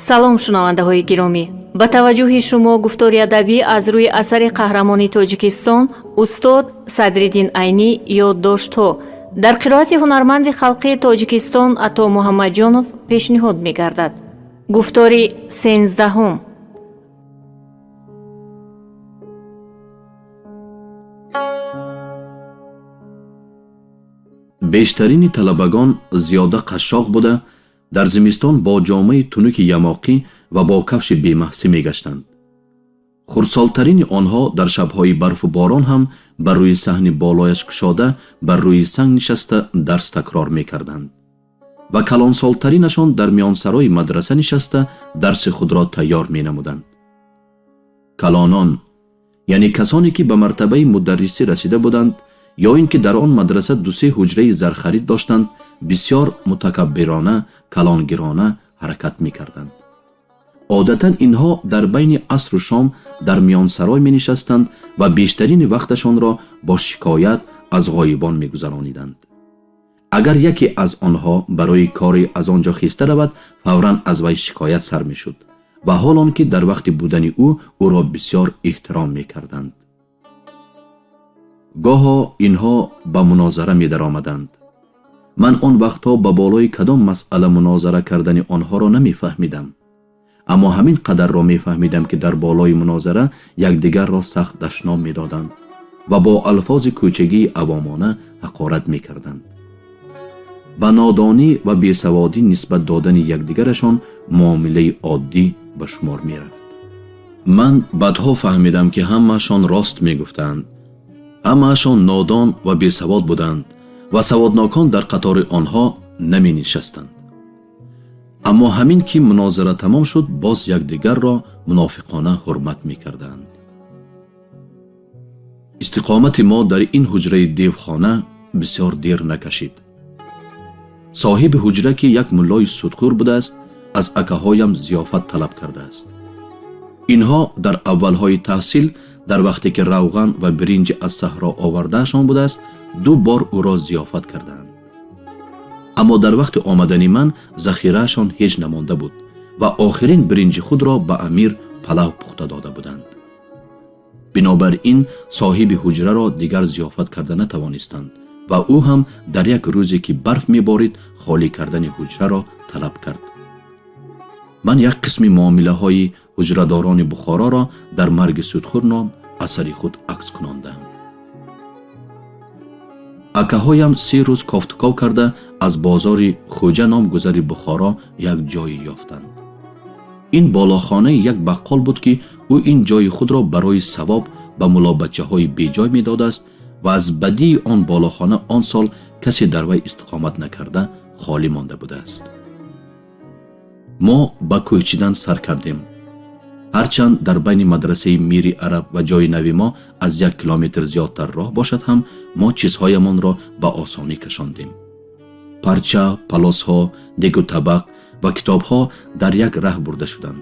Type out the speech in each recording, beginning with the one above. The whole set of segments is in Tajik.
Салом, шунавандаҳои гиромӣ! Ба таваҷҷӯҳи шумо гуфтори адабӣ аз рӯи асари қаҳрамони Тоҷикистон устод Садриддин Айнӣ «Ёддоштҳо» дар қироати ҳунарманди халқии Тоҷикистон Ато Муҳаммадҷонов пешниҳод мегардад. Гуфтори 13-ҳум. Бештарини талабагон зиёда қашшоқ буда, дар зимистон бо ҷомаи тунуки ямоқӣ ва бо кафши бемаҳсӣ мегаштанд. Хурдсолтарини онҳо дар шабҳои барфу борон ҳам бар рӯи саҳни болояш кушода, бар рӯи санг нишаста дарс такрор мекарданд ва калонсолтаринашон дар миёнсарои мадраса нишаста дарси худро тайёр менамуданд. Калонон, яъне касоне ки ба мартабаи мударрисӣ расида буданд ё ин ки дар он мадраса ду-се ҳуҷраи зархарид доштанд, бисёр мутакаббирона, калонгирона ҳаракат мекарданд. Одатан инҳо дар байни асру шом дар миёнсарой менишастанд ва бештарини вақташонро бо шикоят аз ғоибон мегузарониданд. Агар яке аз онҳо барои коре аз он ҷо хиста равад, фавран аз вай шикоят сар мешуд ва ҳол он ки дар вақти будани ӯ ӯро бисёр эҳтиром мекарданд. Гоҳо инҳо ба мунозара медаромаданд. Ман он вақтҳо ба болои кадом масъала мунозара кардани онҳоро намефаҳмидам, аммо ҳамин қадарро мефаҳмидам, ки дар болои мунозара якдигарро сахт дашном медоданд ва бо алфози кӯчагии авомона ҳақорат мекарданд. Ба нодонӣ ва бесаводӣ нисбат додани якдигарашон муомилаи оддӣ ба шумор мерафт. Ман баъдҳо фаҳмидам, ки ҳамаашон рост мегуфтанд. Ҳамаашон нодон ва бесавод буданд ва саводнокон дар қатори онҳо наменишастанд. Аммо ҳамин ки мунозара тамом шуд, боз якдигарро мунофиқона ҳурмат мекарданд. Истиқомати мо дар ин ҳуҷраи девхона бисёр дер накашид. Соҳиби ҳуҷра, ки як муллои судхӯр будааст, аз акаҳоям зиёфат талаб кардааст. Инҳо дар аввалҳои таҳсил, дар вақте ки равған ва биринҷи аз саҳро овардаашон будааст, ду бор ӯро зиёфат кардаанд. Аммо дар вақти омадани ман захираашон ҳеҷ намонда буд ва охирин биринҷи худро ба амир палав пухта дода буданд. Бинобар ин соҳиби ҳуҷраро дигар зиёфат карда натавонистанд ва ӯ ҳам дар як рӯзе ки барф меборид, холӣ кардани ҳуҷраро талаб кард. Ман як қисми муомилаҳои ҳуҷрадорони Бухороро дар «Марги судхӯр» ном асари худ акс кунондаам. Акаҳоям 3 рӯз кофтуков карда, аз бозори Хӯҷа ном гузари Бухоро як ҷое ёфтанд. Ин болохонаи як баққол буд, ки ӯ ин ҷои худро барои савоб ба мулобачаҳои беҷой медодааст ва аз бадии он болохона он сол касе дар вай истиқомат накарда холӣ монда будааст. Мо ба кӯчидан сар кардем. Ҳарчанд дар байни мадрасаи Мири Араб ва ҷои нави мо аз 1 километр зиёдтар роҳ бошад ҳам, мо чизҳоямонро ба осонӣ кашондем. Парча, палосҳо, дегу табақ ва китобҳо дар як раҳ бурда шуданд.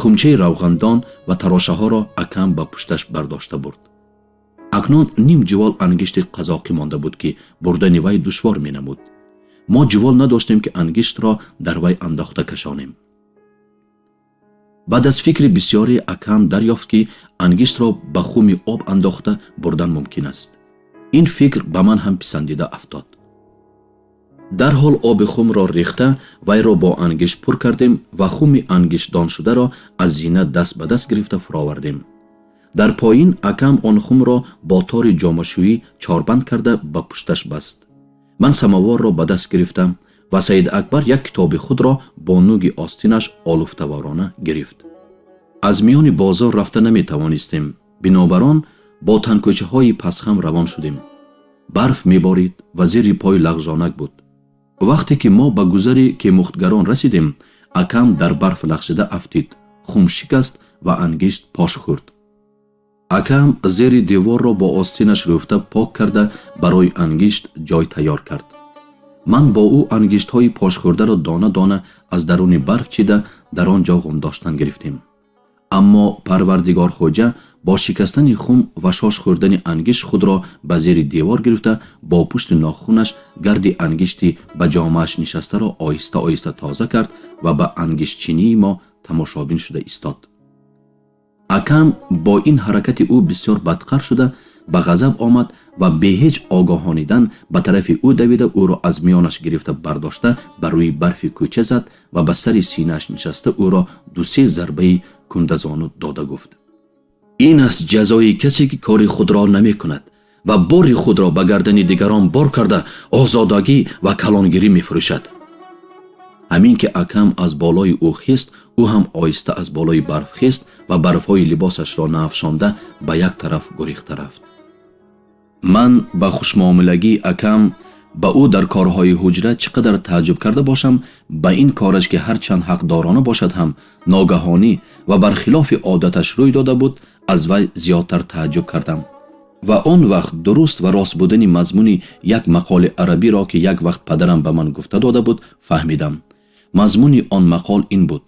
Хумчаи равғандон ва тарошаҳоро акам ба пушташ бардошта бурд. Акнун ним ҷувол ангишти қазоқӣ монда буд, ки бурдани вай душвор менамуд. Мо ҷувол надоштем, ки ангиштро дар вай андохта кашонем. Баъд аз фикри бисёре акам дарёфт, ки ангиштро ба хуми об андохта бурдан мумкин аст. Ин фикр ба ман ҳам писандида афтод. Дарҳол оби хумро рехта, вайро бо ангишт пур кардем ва хуми ангиштдоншударо аз зина даст ба даст гирифта фуровардем. Дар поин акам он хумро бо тори ҷомашӯӣ чорбанд карда ба пушташ баст. Ман самоворро ба даст гирифтам ва Саид Акбар як китоби худро бо нуги остинаш олуфтаворона гирифт. Аз миёни бозор рафта наметавонистем, бинобар он бо танкӯчаҳои пасхам равон шудем. Барф меборид ва зери пой лағжонак буд. Вақте ки мо ба гузари кемухтгарон расидем, акам дар барф лағжида афтид, хум шикаст ва ангишт пош хӯрд. Акам зери деворро бо остинаш рӯфта пок карда, барои ангишт ҷой тайёр кард. Ман бо ӯ ангиштҳои пошхӯрдаро дона дона аз даруни барф чида, дар он ҷо ғундоштан гирифтем. Аммо Парвардигор Хоҷа бо шикастани хум ва шош хӯрдани ангишт худро ба зери девор гирифта, бо пушти нохунаш гарди ангишти ба ҷомааш нишастаро оҳиста оҳиста тоза кард ва ба ангиштчинии мо тамошобин шуда истод. Акам бо ин ҳаракати ӯ бисёр бадқар шуда, ба ғазаб омад ва бе ҳеҷ огоҳонидан ба тарафи ӯ давида, ӯро аз миёнаш гирифта бардошта ба рӯи барфи кӯча зад ва ба сари синааш нишаста ӯро ду-се зарбаи кундазону дода гуфт: «Ин аст ҷазои касе, ки кори худро намекунад ва бори худро ба гардани дигарон бор карда, озодагӣ ва калонгирӣ мефурӯшад». Ҳамин ки акам аз болои ӯ хест, ӯ ҳам оҳиста аз болои барф хест ва барфҳои либосашро наафшонда ба як тараф гурехта рафт. Ман ба хушмуомилагии акам ба ӯ дар корҳои ҳуҷра чӣ қадар тааҷҷуб карда бошам, ба ин кораш, ки ҳарчанд ҳақдорона бошад ҳам, ногаҳонӣ ва бар хилофи одаташ рӯй дода буд, аз вай зиёдтар тааҷҷуб кардам. Ва он вақт дуруст ва рост будани мазмуни як мақоли арабиро, ки як вақт падарам ба ман гуфта дода буд, фаҳмидам. Мазмуни он мақол ин буд: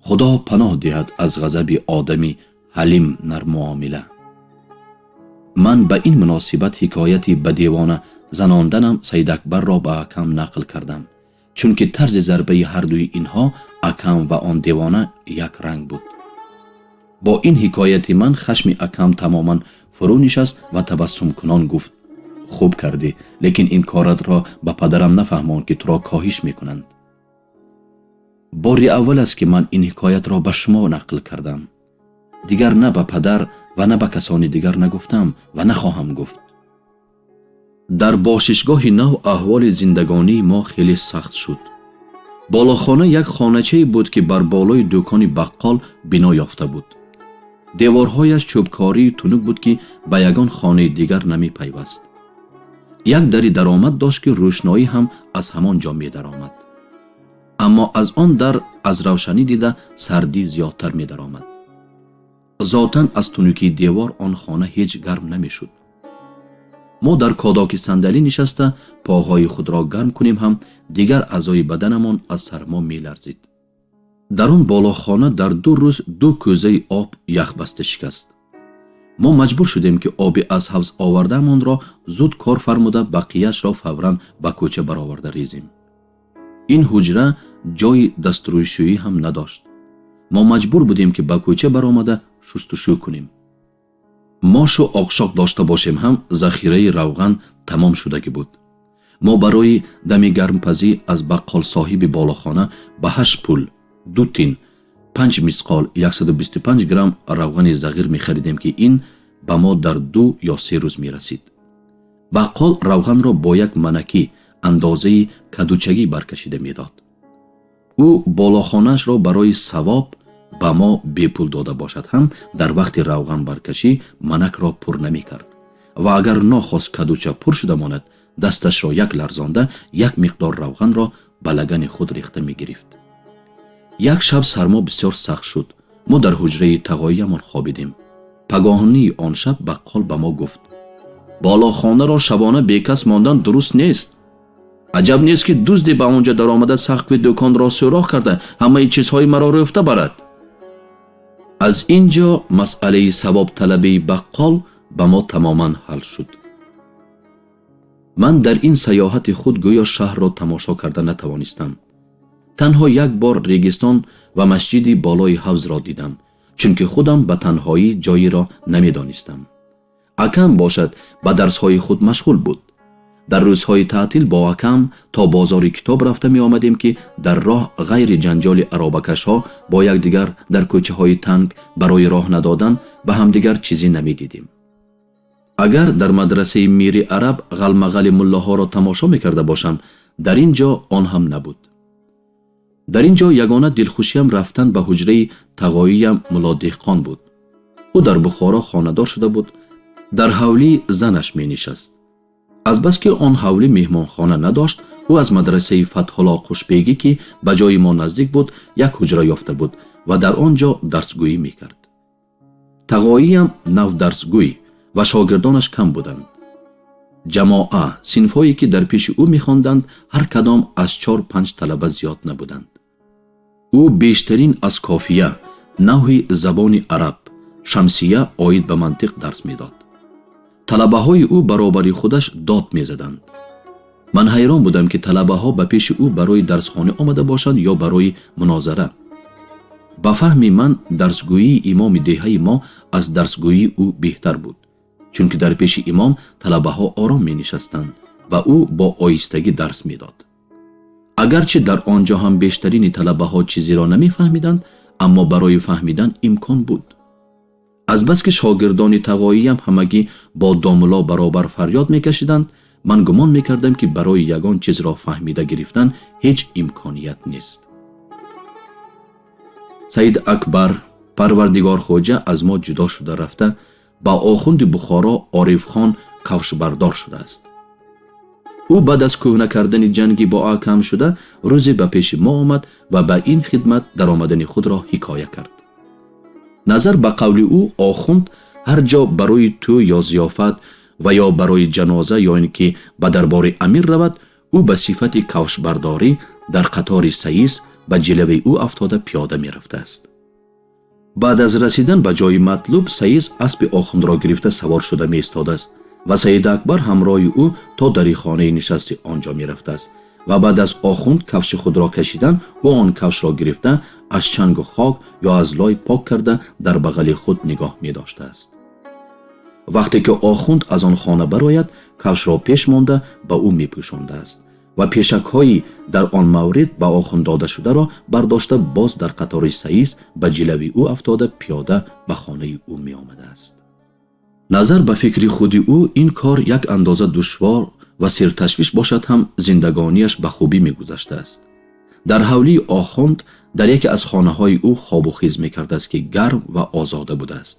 «Худо паноҳ диҳад аз ғазаби одами ҳалим, нарммуомила». Ман ба ин муносибат ҳикояти ба девона занонданам Саидакбарро ба акам нақл кардам, чунки тарзи зарбаи ҳардуи инҳо, акам ва он девона, як ранг буд. Бо ин ҳикояти ман хашми акам тамоман фурӯ нишаст ва табассумкунон гуфт: «Хуб кардӣ, лекин ин коратро ба падарам нафаҳмон, ки туро коҳиш мекунанд». Бори аввал аст, ки ман ин ҳикоятро ба шумо нақл кардам. Дигар на ба падар ва на ба касони дигар нагуфтам ва нахоҳам гуфт. Дар бошишгоҳи нав аҳволи зиндагонии мо хеле сахт шуд. Болохона як хоначае буд, ки бар болои дукони баққол бино ёфта буд. Деворҳояш чӯбкории тунук буд, ки ба ягон хонаи дигар намепайваст. Як дари даромад дошт, ки рӯшноӣ ҳам аз ҳамон ҷо медаромад, аммо аз он дар аз равшанӣ дида сардӣ зиёдтар медаромад. Зотан аз тунукии девор он хона ҳеҷ гарм намешуд. Мо дар кодоки сандалӣ нишаста поҳои худро гарм кунем ҳам, дигар аъзои баданамон аз сармо меларзид. Дар он болохона дар 2 рӯз ду кӯзаи об яхбаста шикаст. Мо маҷбур шудем, ки оби аз ҳавз овардаамонро зуд кор фармуда, бақияшро фавран ба кӯча бароварда резем. Ин ҳуҷра ҷои дастрӯйшӯӣ ҳам надошт. Мо маҷбур будем, ки ба кӯча баромада шустушӯ кунем. Мошу оқшоқ дошта бошем ҳам, захираи равған тамом шудагӣ буд. Мо барои дами гармпазӣ аз баққолсоҳиби болохона ба 8 пул 2 тин 5 мисқол 125 грамм равғани зағир мехаридем, ки ин ба мо дар 2 ё 3 рӯз мерасид. Баққол равғанро бо як манакӣ андозаи кадучагӣ баркашида медод. Ӯ болохонаашро барои савоб ба мо бепул дода бошад ҳам, дар вақти равған баркашӣ манакро пур намекард ва агар нохост кадуча пур шуда монад, дасташро як ларзонда, як миқдор равғанро ба лагани худ рехта мегирифт. Як шаб сармо бисёр сахт шуд. Мо дар ҳуҷраи тағоиямон хобидем. Пагоҳонии он шаб баққол ба мо гуфт: «Болохонаро шабона бекас мондан дуруст нест. Аҷаб нест, ки дузде ба он ҷо даромада, сақфи дуконро сӯрох карда, ҳамаи чизҳои маро рӯфта барад». Аз ин ҷо масъалаи савобталабии баққол ба мо тамоман ҳал шуд. Ман дар ин саёҳати худ гӯё шаҳрро тамошо карда натавонистам. Танҳо як бор регистон ва масҷиди болои ҳавзро дидам, чунки худам ба танҳоӣ ҷоеро намедонистам. Акам бошад, ба дарсҳои худ машғул буд. Дар рӯзҳои таътил бо акам то бозори китоб рафта меомадем, ки дар роҳ ғайри ҷанҷоли аробакашҳо бо якдигар дар кӯчаҳои танг барои роҳ надодан ба ҳамдигар чизе намедидем. Агар дар мадрасаи Мири Араб ғалмағали муллоҳоро тамошо мекарда бошам, дар ин ҷо он ҳам набуд. Дар ин ҷо ягона дилхушиям рафтан ба ҳуҷраи тағоиям Мулло Деҳқон буд. Ӯ дар Бухоро хонадор шуда буд, дар ҳавлии занаш менишаст. Азбаски он ҳавлӣ меҳмонхона надошт, ӯ аз мадрасаи Фатҳулло Қушбегӣ, ки ба ҷои мо наздик буд, як ҳуҷра ёфта буд ва дар он ҷо дарсгӯӣ мекард. Тағоиям навдарсгӯй ва шогирдонаш кам буданд. Ҷамоа синфҳое, ки дар пеши ӯ мехонданд, ҳар кадом аз 4-5 талаба зиёд набуданд. Ӯ бештарин аз кофия, Навъи забони араб, шамсия оид ба мантиқ дарс медод. Талабаҳои ӯ баробари худаш дод мезаданд. Ман ҳайрон будам, ки талабаҳо ба пеши ӯ барои дарсхона омада бошанд ё барои мунозара. Ба фаҳми ман, дарсгӯии имоми деҳаи мо аз дарсгӯии ӯ беҳтар буд, чунки дар пеши имом талабаҳо ором менишастанд ва ӯ бо оҳистагӣ дарс медод. Агарчи дар он ҷо ҳам бештарини талабаҳо чизеро намефаҳмиданд, аммо барои фаҳмидан имкон буд. Азбаски шогирдони тағоиям ҳамагӣ бо домулло баробар фарёд мекашиданд, ман гумон мекардам, ки барои ягон чизро фаҳмида гирифтан ҳеҷ имконият нест. Саид Акбар Парвардигорхоҷа аз мо ҷудо шуда рафта, ба охунди Бухоро Орифхон кавшбардор шудааст. Ӯ баъд аз кӯҳна кардани ҷанги бо акам шуда, рӯзе ба пеши мо омад ва ба ин хидмат даромадани худро ҳикоя кард. Назар ба қавли ӯ, охунд ҳар ҷо барои тӯй ё зиёфат ва ё барои ҷаноза ё ин ки ба дарбори амир равад, ӯ ба сифати кавшбардорӣ дар қатори саис ба ҷилави ӯ афтода пиёда мерафтааст. Баъд аз расидан ба ҷои матлуб, саис аспи охундро гирифта савор шуда меистодааст ва Саид Акбар ҳамроҳи ӯ то дари хонаи нишасти он ҷо мерафтааст ва баъд аз охунд кафши худро кашидан, ӯ он кафшро гирифта аз чангу хок ё аз лой пок карда дар бағали худ нигоҳ медоштааст. Вақте ки охунд аз он хона барояд, кафшро пеш монда ба ӯ мепӯшондааст ва пешакҳои дар он маврид ба охунд дода шударо бардошта боз дар қатори саис ба ҷилави ӯ афтода пиёда ба хонаи ӯ меомадааст. Назар ба фикри худи ӯ, ин кор як андоза душвор ва сирташвиш бошад ҳам, зиндагониаш ба хубӣ мегузаштааст. Дар ҳавлии охунд дар яке аз хонаҳои ӯ хобу хез мекардааст, ки гарм ва озода будааст.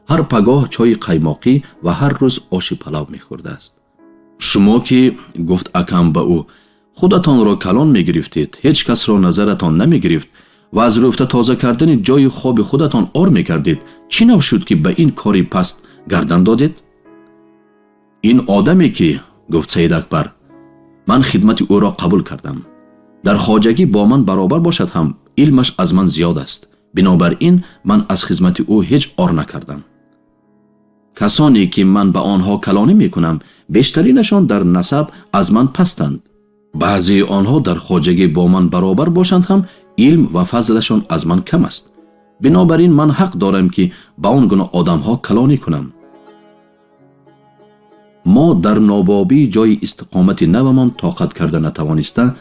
Ҳар пагоҳ чойи қаймоқӣ ва ҳар рӯз оши палав мехӯрдааст. Шумо ки, гуфт акам ба ӯ, худатонро калон мегирифтед, ҳеҷ касро назаратон намегирифт ва аз рӯфта тоза кардани ҷойи хоби худатон ор мекардед, чӣ нав шуд, ки ба ин кори паст гардан додед? Ин одаме ки, гуфт Саид Акбар, ман хидмати ӯро қабул кардам, дар хоҷагӣ бо ман баробар бошад ҳам, илмаш аз ман зиёд аст. Бинобар ин ман аз хизмати ӯ ҳеҷ ор накардам. Касоне ки ман ба онҳо калонӣ мекунам, бештаринашон дар насаб аз ман пастанд. Баъзеи онҳо дар хоҷагӣ бо ман баробар бошанд ҳам, илм ва фазлашон аз ман кам аст. Бинобар ин ман ҳақ дорам, ки ба он гуна одамҳо калонӣ кунам. Мо дар нобобии ҷойи истиқомати навамон тоқат карда натавониста,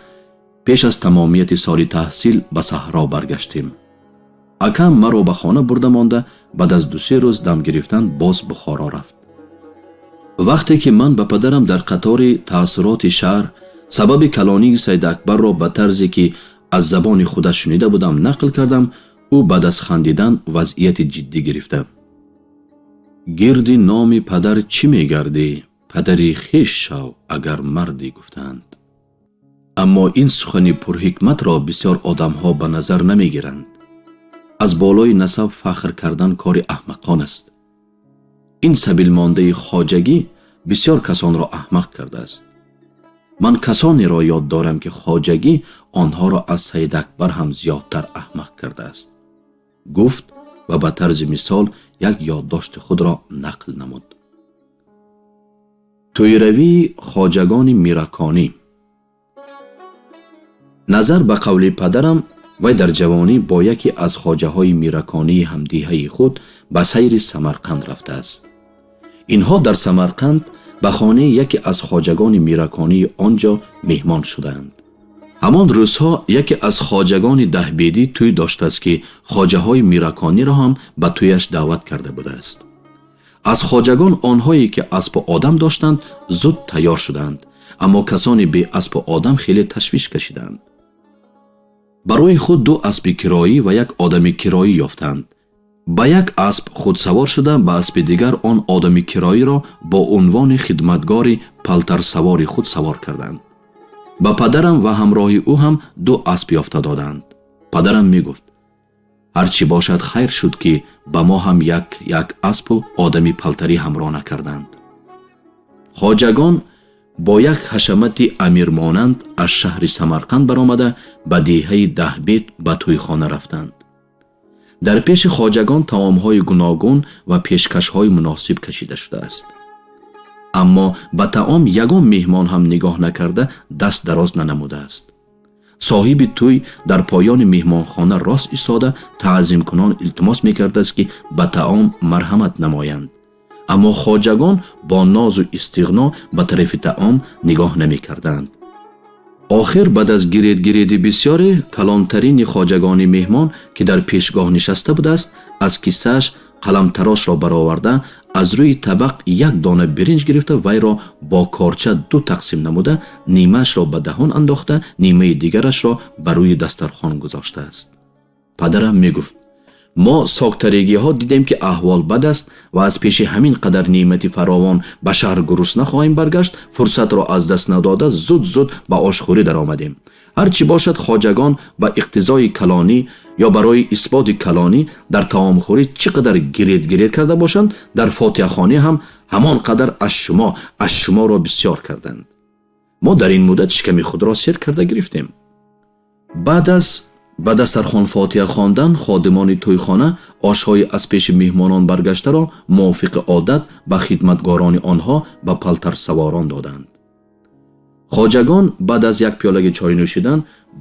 пеш аз тамомияти соли таҳсил ба саҳро баргаштем. Акам маро ба хона бурда монда, баъд аз 2-се рӯз дам гирифтан боз Бухоро рафт. Вақте ки ман ба падарам дар қатори таассуроти шаҳр сабаби калонии Саид Акбарро ба тарзе ки аз забони худаш шунида будам нақл кардам, ӯ баъд аз хандидан вазъияти ҷиддӣ гирифта: гирди номи падар чӣ мегардӣ, падари хеш шав агар мардӣ, гуфтаанд. Аммо ин сухани пурҳикматро бисёр одамҳо ба назар намегиранд. Аз болои насаб фахр кардан кори аҳмақон аст. Ин сабилмондаи хоҷагӣ бисёр касонро аҳмақ кардааст. Ман касонеро ёд дорам, ки хоҷагӣ онҳоро аз Саид Акбар ҳам зиёдтар аҳмақ кардааст, гуфт ва ба тарзи мисол як ёддошти худро нақл намуд. Тӯйравии хоҷагони мираконӣ. Назар ба қавли падарам, вай дар ҷавонӣ бо яке аз хоҷаҳои мираконии ҳамдиҳаи худ ба сайри Самарқанд рафтааст. Инҳо дар Самарқанд ба хонаи яке аз хоҷагони мираконии он ҷо меҳмон шудаанд. Ҳамон рӯзҳо яке аз хоҷагони даҳбедӣ тӯй доштааст, ки хоҷаҳои миракониро ҳам ба тӯяш даъват карда будааст. Аз хоҷагон онҳое ки аспу одам доштанд, зуд тайёр шуданд, аммо касони бе аспу одам хеле ташвиш кашиданд. Барои худ 2 аспи кироӣ ва як одами кироӣ ёфтанд. Ба як асп худ савор шуда, ба аспи дигар он одами кироиро бо унвони хидматгори палтарсавори худ савор карданд. Ба падарам ва ҳамроҳи ӯ ҳам 2 асп ёфта доданд. Падарам мегуфт: ҳар чӣ бошад хайр шуд, ки ба мо ҳам як аспу одами палтарӣ ҳамроҳ накарданд. Хоҷагон бо як ҳашамати амирмонанд аз шаҳри Самарқанд баромада ба деҳаи Даҳбед ба тӯйхона рафтанд. Дар пеши хоҷагон таомҳои гуногун ва пешкашҳои муносиб кашида шудааст, аммо ба таом ягон меҳмон ҳам нигоҳ накарда даст дароз нанамудааст. Соҳиби тӯй дар поёни меҳмонхона рост истода, таъзимкунон илтимос мекардааст, ки ба таом марҳамат намоянд, аммо хоҷагон бо нозу истиғно ба тарафи таом нигоҳ намекарданд. Охир баъд аз гиред-гиреди бисёре калонтарини хоҷагони меҳмон, ки дар пешгоҳ нишаста будааст, аз кисааш қаламтарошро бароварда, аз рӯи табақ як дона биринҷ гирифта, вайро бо корча ду тақсим намуда, нимаашро ба даҳон андохта, нимаи дигарашро ба рӯи дастархон гузоштааст. Падарам мегуфт: мо соктарегиҳо дидем, ки аҳвол бад аст ва аз пеши ҳамин қадар неъмати фаровон ба шаҳр гурусна хоҳем баргашт. Фурсатро аз даст надода, зуд-зуд ба ошхӯрӣ даромадем. Ҳар чӣ бошад, хоҷагон ба иқтизои калонӣ ё барои исботи калонӣ дар таомхӯрӣ чӣ қадар гиред-гиред карда бошанд, дар фотиҳахонӣ ҳам ҳамон қадар аз шумо, аз шуморо бисёр карданд. Мо дар ин муддат шиками худро сер карда гирифтем. Баъд аз ба дастархон фотиҳа хондан, ходимони тӯйхона ошҳои аз пеши меҳмонон баргаштаро мувофиқи одат ба хидматгорони онҳо, ба палтарсаворон доданд. Хоҷагон баъд аз як пиёлаги чой нӯшидан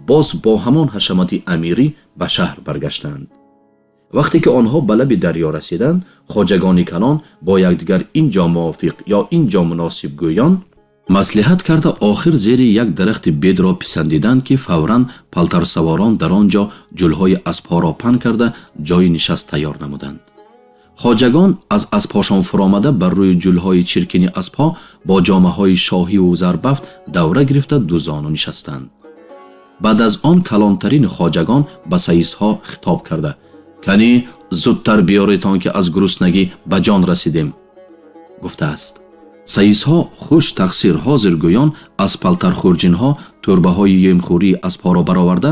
боз бо ҳамон ҳашамати амирӣ ба шаҳр баргаштанд. Вақте ки онҳо ба лаби дарё расиданд, хоҷагони калон бо якдигар ин ҷо мувофиқ ё ин ҷо муносиб гӯён маслиҳат карда, охир зери як дарахти бедро писандиданд, ки фавран палтарсаворон дар он ҷо ҷулҳои аспҳоро паҳн карда, ҷои нишаст тайёр намуданд. Хоҷагон аз аспҳошон фуромада, бар рӯи ҷулҳои чиркини аспҳо бо ҷомаҳои шоҳиву зарбафт давра гирифта, дузону нишастанд. Баъд аз он калонтарини хоҷагон ба саисҳо хитоб карда: «Кани, зудтар биёретон, ки аз гуруснагӣ ба ҷон расидем», гуфтааст. Саисҳо хуш тақсир ҳозир гӯён аз палтархурҷинҳо тӯрбаҳои емхӯрии аспҳоро бароварда,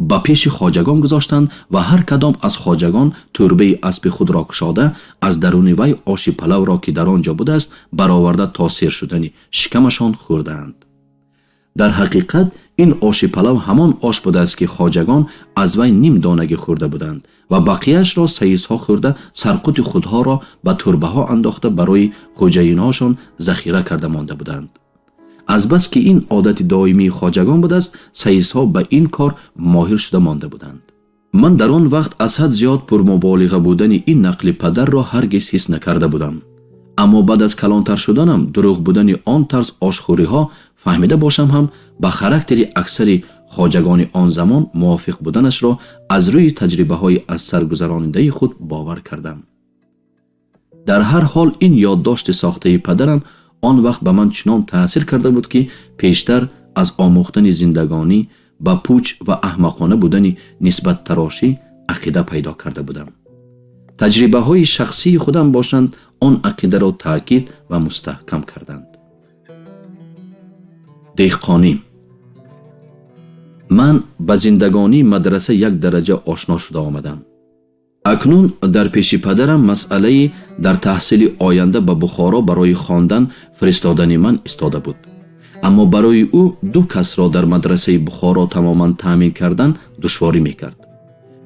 ба пеши хоҷагон гузоштанд ва ҳар кадом аз хоҷагон тӯрбаи аспи худро кушода, аз даруни вай оши палавро, ки дар он ҷо будааст, бароварда, то сер шудани шикамашон хӯрдаанд. Дар ҳақиқат ин оши палав ҳамон ош будааст, ки хоҷагон аз вай ним донагӣ хӯрда буданд ва бақияшро саисҳо хӯрда, сарқути худҳоро ба тӯрбаҳо андохта, барои хоҷаинҳошон захира карда монда буданд. Азбаски ин одати доимии хоҷагон будааст, саисҳо ба ин кор моҳир шуда монда буданд. Ман дар он вақт аз ҳад зиёд пурмуболиға будани ин нақли падарро ҳаргиз ҳис накарда будам, аммо баъд аз калонтар шуданам дурӯғ будани он тарз ошхӯриҳо фаҳмида бошам ҳам, ба характери аксари хоҷагони он замон мувофиқ буданашро аз рӯи таҷрибаҳои аз сар гузаронидаи худ бовар кардам. Дар ҳар ҳол, ин ёддошти сохтаи падарам он вақт ба ман чунон таъсир карда буд, ки пештар аз омӯхтани зиндагонӣ ба пуч ва аҳмақона будани нисбаттарошӣ ақида пайдо карда будам. Таҷрибаҳои шахсии худам бошанд, он ақидаро таъкид ва мустаҳкам карданд. Деҳқонӣ. Ман ба зиндагонии мадраса як дараҷа ошно шуда омадам. Акнун дар пеши падарам масъалаи дар таҳсили оянда ба Бухоро барои хондан фиристодани ман истода буд, аммо барои ӯ ду касро дар мадрасаи Бухоро тамоман таъмин кардан душворӣ мекард.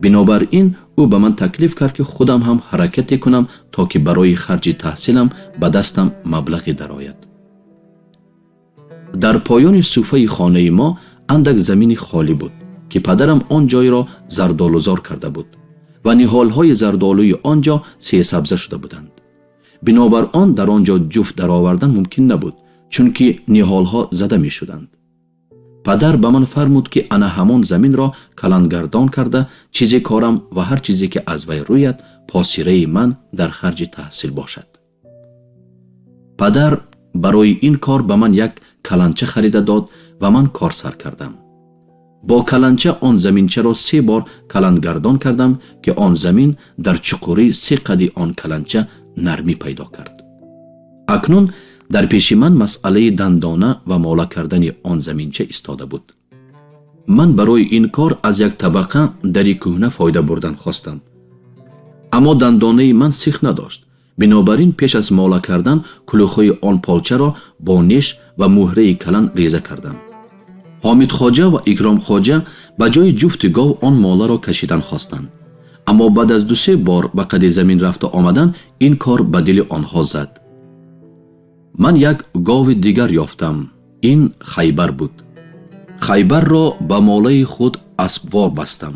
Бинобар ин ӯ ба ман таклиф кард, ки худам ҳам ҳаракате кунам, то ки барои харҷи таҳсилам ба дастам маблағе дарояд. Дар поёни суфаи хонаи мо андак замини холӣ буд, ки падарам он ҷойро зардолузор карда буд ва ниҳолҳои зардолуи он ҷо сесабза шуда буданд. Бинобар он дар он ҷо ҷуфт даровардан мумкин набуд, чунки ниҳолҳо зада мешуданд. Падар ба ман фармуд, ки ана ҳамон заминро калангардон карда, чизе корам ва ҳар чизе ки аз вай рӯяд, посираи ман дар харҷи таҳсил бошад. Падар барои ин кор ба ман як каланча харида дод ва ман кор сар кардам. Бо каланча он заминчаро се бор калангардон кардам, ки он замин дар чуқурӣ се қади он каланча нармӣ пайдо кард. Акнун дар пеши ман масъалаи дандона ва мола кардани он заминча истода буд. Ман барои ин кор аз як табақа дари кӯҳна фоида бурдан хостам, аммо дандонаи ман сих надошт. Бинобар ин пеш аз мола кардан кулухҳои он полчаро бо неш ва муҳраи калан реза кардам. Ҳомидхоҷа ва Икромхоҷа ба ҷои ҷуфти гов он моларо кашидан хостанд. Аммо баъд аз ду-се бор ба қади замин рафта омадан ин кор ба дили онҳо зад. Ман як гови дигар ёфтам. Ин Хайбар буд. Хайбарро ба молаи худ аспвор бастам.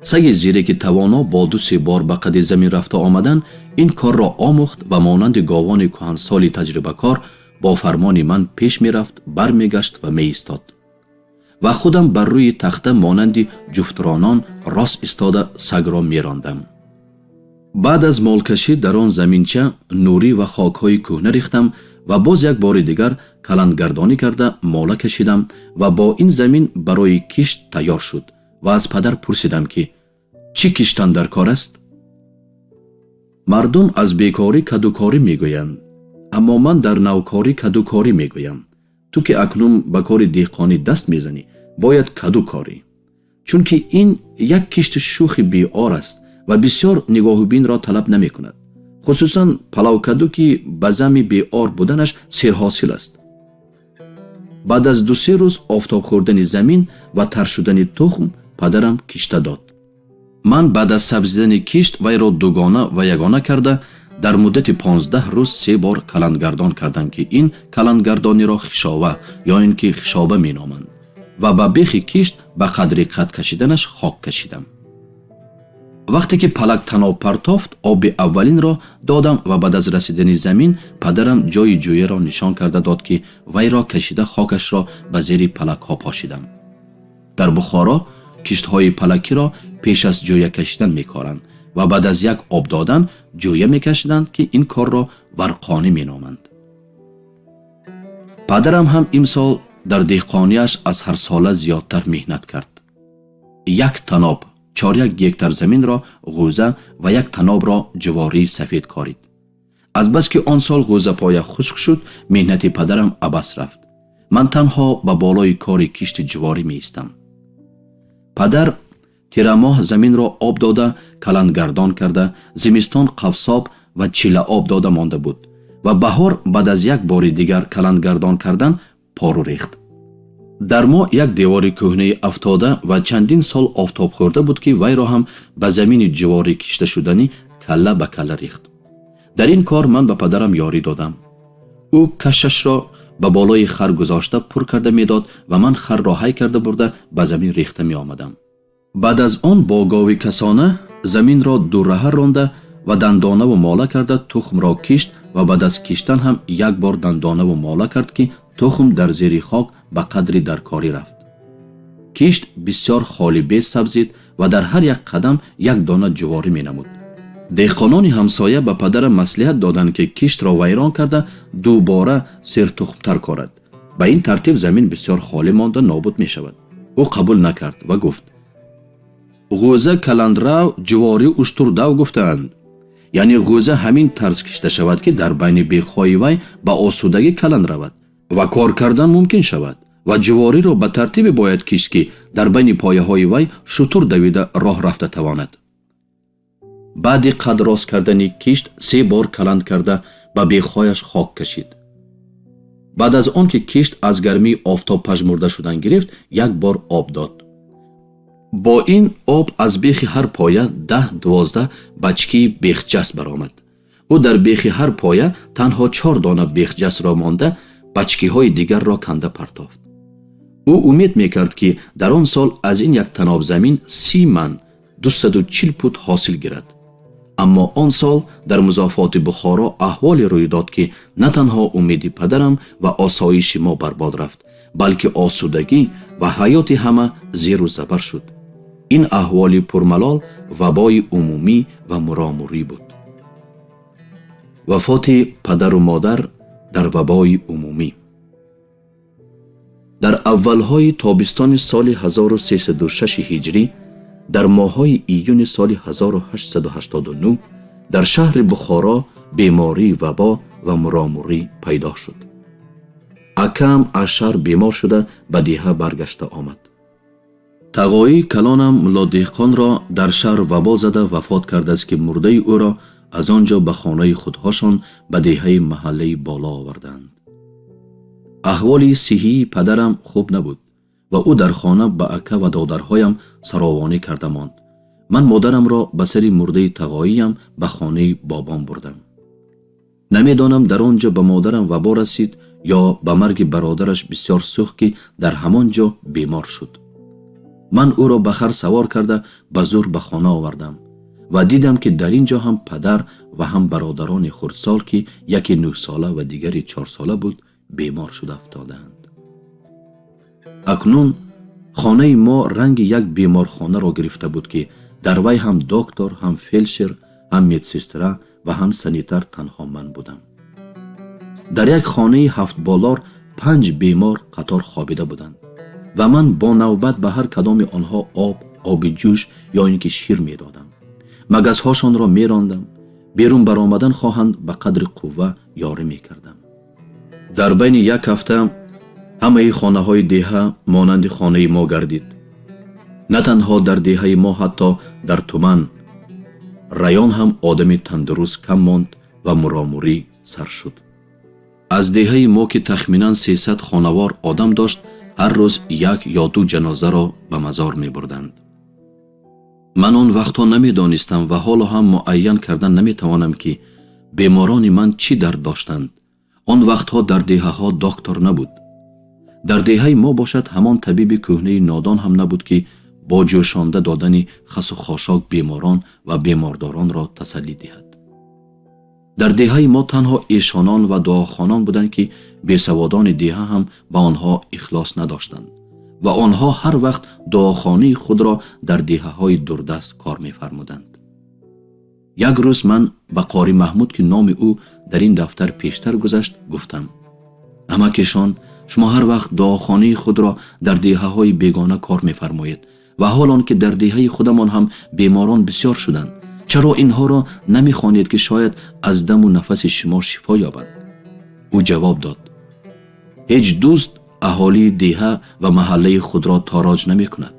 Саги зираки тавоно бо ду-се бор ба қади замин рафта омадан ин корро омӯхт ва монанди говони кӯҳансоли таҷрибакор бо фармони ман пеш мерафт, бармегашт ва меистод. Ва худам бар рӯи тахта монанди ҷуфтронон рост истода сагро мерондам. Баъд аз молкашӣ дар он заминча нурӣ ва хокҳои кӯҳна рехтам ва боз як бори дигар каландгардонӣ карда мола кашидам ва бо ин замин барои кишт тайёр шуд ва аз падар пурсидам, ки чӣ киштан дар кор аст? Мардум аз бекорӣ кадукорӣ мегӯянд, аммо ман дар навкорӣ кадукорӣ мегӯям. Ту ки акнун ба кори деҳқонӣ даст мезанӣ, бояд каду корӣ, чунки ин як кишти шӯхи беор аст ва бисёр нигоҳубинро талаб намекунад, хусусан палавкаду, ки ба зами беор буданаш серҳосил аст. Баъд аз ду-се рӯз офтоб хӯрдани замин ва тар шудани тухм падарам кишта дод. Ман баъд аз сабзидани кишт вайро дугона ва ягона карда дар муддати 15 рӯз се бор каландгардон кардам, ки ин каландгардониро хишова ё ин ки хишоба меноманд, ва ба бехи кишт ба қадри қад кашиданаш хок кашидам. Вақте ки палак таноб партофт, оби аввалинро додам ва баъд аз расидани замин падарам ҷои ҷӯяро нишон карда дод, ки вайро кашида хокашро ба зери палакҳо пошидам. Дар Бухоро киштҳои палакиро пеш аз ҷӯя кашидан мекоранд ва баъд аз як об додан ҷӯя мекашиданд, ки ин корро варқонӣ меноманд. Падарам ҳам имсол дар деҳқониаш аз ҳарсола зиёдтар меҳнат кард. Як таноб 4 гектар заминро ғӯза ва як танобро ҷувории сафед корид. Азбаски он сол ғӯзапоя хушк шуд, меҳнати падарам абас рафт. Ман танҳо ба болои кори кишти ҷуворӣ меистам. Падар тирамоҳ заминро об дода каландгардон карда, зимистон қавсоб ва чилаоб дода монда буд ва баҳор баъд аз як бори дигар каландгардон кардан пору рехт. Дар мо як девори кӯҳнаи афтода ва чандин сол офтоб хӯрда буд, ки вайро ҳам ба замини ҷуворӣ кишта шуданӣ калла ба калла рехт. Дар ин кор ман ба падарам ёрӣ додам. Ӯ кашашро ба болои хар гузошта пур карда медод ва ман харро ҳай карда бурда ба замин рехта меомадам. Баъд аз он бо гови касона заминро дураҳа ронда ва дандонаву мола карда тухмро кишт ва баъд аз киштан ҳам як бор дандонаву мола кард, ки тухм дар зери хок ба қадри даркорӣ рафт. Кишт бисёр холибез сабзид ва дар ҳар як қадам як дона ҷуворӣ менамуд. Деҳқонони ҳамсоя ба падарам маслиҳат доданд, ки киштро вайрон карда дубора сертухмтар корад. Ба ин тартиб замин бисёр холӣ монда нобуд мешавад. Ӯ қабул накард ва гуфт: ғӯза каландрав, ҷуворӣ уштурдав гуфтаанд. Яъне ғӯза ҳамин тарз кишта шавад, ки дар байни бехҳои вай ба осудагӣ каланд равад ва кор кардан мумкин шавад, ва ҷувориро ба тартибе бояд кишт, ки дар байни пояҳои вай шутур давида роҳ рафта тавонад. Баъди қад рост кардани кишт се бор каланд карда ба бехҳояш хок кашид. Баъд аз он ки кишт аз гармии офтоб пажмурда шудан гирифт, як бор об дод. Бо ин об аз бехи ҳар поя 10-12 бачкии бехҷаст баромад. Ӯ дар бехи ҳар поя танҳо чор дона бехҷастро монда бачкиҳои дигарро канда партофт. Ӯ умед мекард, ки дар он сол аз ин як таноб замин 30 ман 240 пуд ҳосил гирад. Аммо он сол дар музофоти Бухоро аҳволе рӯй дод, ки на танҳо умеди падарам ва осоиши мо барбод рафт, балки осудагӣ ва ҳаёти ҳама зеру забар шуд. Ин аҳволи пурмалол вабои умумӣ ва муромурӣ буд. Вафоти падару модар дар вабои умумӣ. Дар аввалҳои тобистони соли 1306 ҳиҷрӣ, дар моҳҳои июни соли 1889 дар шаҳри Бухоро бемории вабо ва муромурӣ пайдо шуд. Акам аз шаҳр бемор шуда ба деҳа баргашта омад. Тағоии калонам мулло деҳқонро дар шаҳр вабо зада вафот кардааст, ки мурдаи ӯро аз он ҷо ба хонаи худҳошон ба деҳаи маҳаллаи боло оварданд. Аҳволи сиҳии падарам хуб набуд ва ӯ дар хона ба ака ва додарҳоям саровонӣ карда монд. Ман модарамро ба сари мурдаи тағоиям ба хонаи бобом бурдам. Намедонам, дар он ҷо ба модарам вабо расид ё ба марги бародараш бисёр сӯхт, ки дар ҳамон ҷо бемор шуд. Ман ӯро ба хар савор карда, ба зӯр ба хона овардам ва дидам, ки дар ин ҷо ҳам падар ва ҳам бародарони хурдсол, ки яке 9-сола ва дигаре 4-сола буд, бемор шуда афтодаанд. Акнун хонаи мо ранги як беморхонаро гирифта буд, ки дар вай ҳам доктор, ҳам фелдшер, ҳам медсестра ва ҳам санитар танҳо ман будам. Дар як хонаи ҳафтболор панҷ бемор қатор хобида буданд ва ман бо навбат ба ҳар кадоми онҳо об, оби ҷӯш ё ин ки шир медодам, магазҳошонро мерондам, берун баромадан хоҳанд, ба қадри қувва ёрӣ мекардам. Дар байни як ҳафта ҳамаи хонаҳои деҳа монанди хонаи мо гардид. На танҳо дар деҳаи мо, ҳатто дар туман, район ҳам одами тандуруст кам монд ва муромурӣ сар шуд. Аз деҳаи мо, ки тахминан 300 хонавор одам дошт, ҳар рӯз як ё ду ҷанозаро ба мазор мебурданд. Ман он вақтҳо намедонистам ва ҳоло ҳам муайян кардан наметавонам, ки беморони ман чӣ дард доштанд. Он вақтҳо дар деҳаҳо доктор набуд. Дар деҳаи мо бошад, ҳамон табиби кӯҳнаи нодон ҳам набуд, ки бо ҷӯшонда додани хасу хошок беморон ва бемордоронро тасаллӣ диҳад. Дар деҳаи мо танҳо эшонон ва дуохонон буданд, ки бесаводони деҳа ҳам ба онҳо ихлос надоштанд ва онҳо ҳар вақт дуохонии худро дар деҳаҳои дурдаст кор мефармуданд. Як рӯз ман ба Қори Маҳмуд, ки номи ӯ дар ин дафтар пештар гузашт, гуфтам: «Амакишон, шумо ҳар вақт дуохонии худро дар деҳаҳои бегона кор мефармоед ва ҳол он ки дар деҳаи худамон ҳам беморон бисёр шуданд, чаро инҳоро намехонед, ки шояд аз даму нафаси шумо шифо ёбанд?» Ӯ ҷавоб дод: «Ҳеҷ дӯст аҳолии деҳа ва маҳаллаи худро тороҷ намекунад.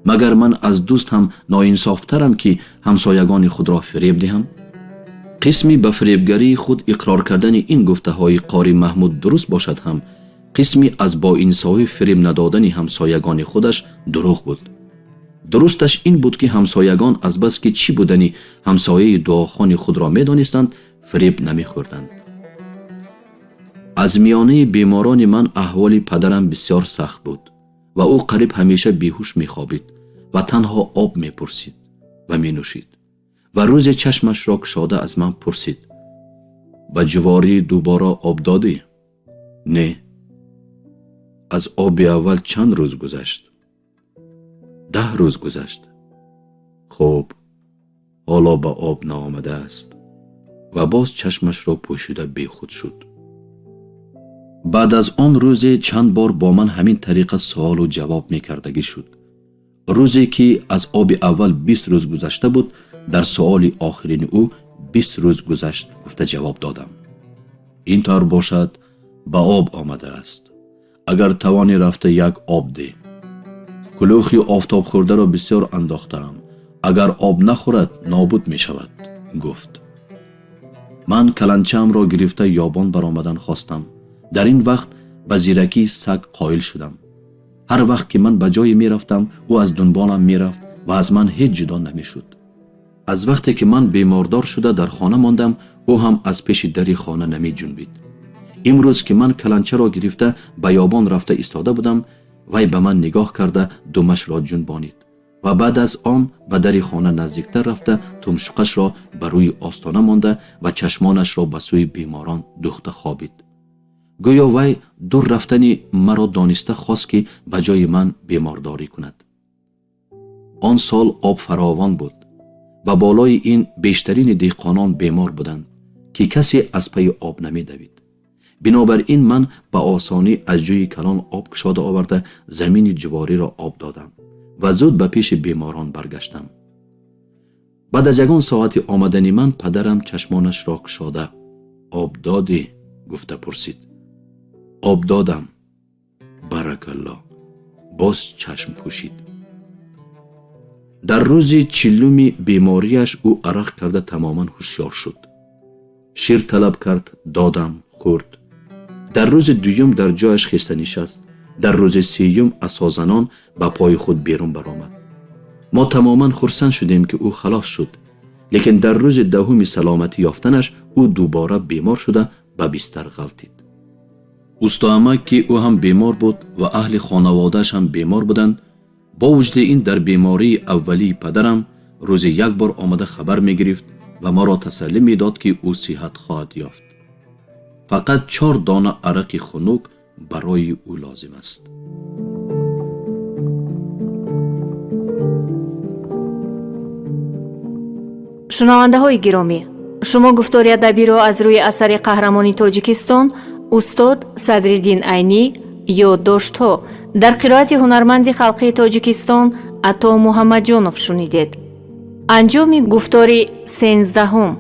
Магар ман аз дӯст ҳам ноинсофтарам, ки ҳамсоягони худро фиреб диҳам?» Қисми ба фиребгарии худ иқрор кардани ин гуфтаҳои Қори Маҳмуд дуруст бошад ҳам, қисми аз боинсофӣ фиреб надодани ҳамсоягони худаш дурӯғ буд. Дурусташ ин буд, ки ҳамсоягон азбаски чӣ будани ҳамсояи дуохони худро медонистанд, фиреб намехӯрданд. Аз миёнаи беморони ман аҳволи падарам бисёр сахт буд ва ӯ қариб ҳамеша беҳуш мехобид ва танҳо об мепурсид ва менӯшид. Ва рӯзе чашмашро кушода аз ман пурсид: «Ба ҷуворӣ дубора об додӣ?» «Не». «Аз оби аввал чанд рӯз гузашт?» «10 рӯз гузашт». «Хуб, ҳоло ба об наомадааст». Ва боз чашмашро пӯшида бехуд шуд. Баъд аз он рӯзе чанд бор бо ман ҳамин тариқа суолу ҷавоб мекардагӣ шуд. Рӯзе ки аз оби аввал 20 рӯз гузашта буд, дар суоли охирини ӯ 20 рӯз гузашт гуфта ҷавоб додам. «Ин тавр бошад, ба об омадааст. Агар тавонӣ, рафта як об деҳ. Кулухи офтобхӯрдаро бисёр андохтаам, агар об нахӯрад, нобуд мешавад», гуфт. Ман каланчаамро гирифта ёбон баромадан хостам. Дар ин вақт ба зиракии саг қоил шудам. Ҳар вақт ки ман ба ҷое мерафтам, ӯ аз дунболам мерафт ва аз ман ҳеҷ ҷудо намешуд. Аз вақте ки ман бемордор шуда дар хона мондам, ӯ ҳам аз пеши дари хона намеҷунбид. Имрӯз ки ман каланчаро гирифта ба ёбон рафта истода будам, вай ба ман нигоҳ карда думашро ҷунбонид ва баъд аз он ба дари хона наздиктар рафта, тумшуқашро ба рӯи остона монда ва чашмонашро ба сӯи беморон дӯхта хобид. Гӯё вай дур рафтани маро дониста хост, ки ба ҷои ман бемордорӣ кунад. Он сол об фаровон буд. Ба болои ин бештарини деҳқонон бемор буданд, ки касе аз пайи об намедавид. Бинобар ин ман ба осонӣ аз ҷӯи калон об кушода оварда, замини ҷувориро об додам ва зуд ба пеши беморон баргаштам. Баъд аз ягон соати омадани ман падарам чашмонашро кушода: «Об додӣ?» гуфта пурсид. «Об додам». «Баракалло». Боз чашм пӯшид. Дар рӯзи 40-уми бемориаш ӯ арақ карда тамоман ҳушёр шуд. Шир талаб кард, додам, хӯрд. Дар рӯзи дуюм дар ҷояш хеста нишаст. Дар рӯзи сеюм асозанон ба пои худ берун баромад. Мо тамоман хурсанд шудем, ки ӯ халос шуд, лекин дар рӯзи 10-уми саломатӣ ёфтанаш ӯ дубора бемор шуда ба бистар ғалтид. Устоамак, ки ӯ ҳам бемор буд ва аҳли хонаводааш ҳам бемор буданд, бо вуҷуди ин дар бемории аввалии падарам рӯзе як бор омада хабар мегирифт ва маро тасаллӣ медод, ки ӯ сиҳат хоҳад ёфт, фақат 4 дона арақи хунук барои ӯ лозим аст. Шунавандаҳои гиромӣ, шумо гуфтори адабиро аз рӯи асари қаҳрамони Тоҷикистон устод Садриддин Айнӣ «Ёддоштҳо» дар қироати ҳунарманди халқии Тоҷикистон Ато Муҳаммадҷонов шунидед. Анҷоми гуфтори 13-ум.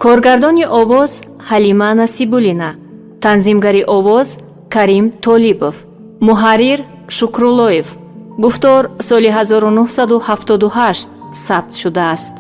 Коргардони овоз Ҳалима Насибуллина, танзимгари овоз Карим Толибов, муҳаррир Шукруллоев. Гуфтор соли 1978 сабт шудааст.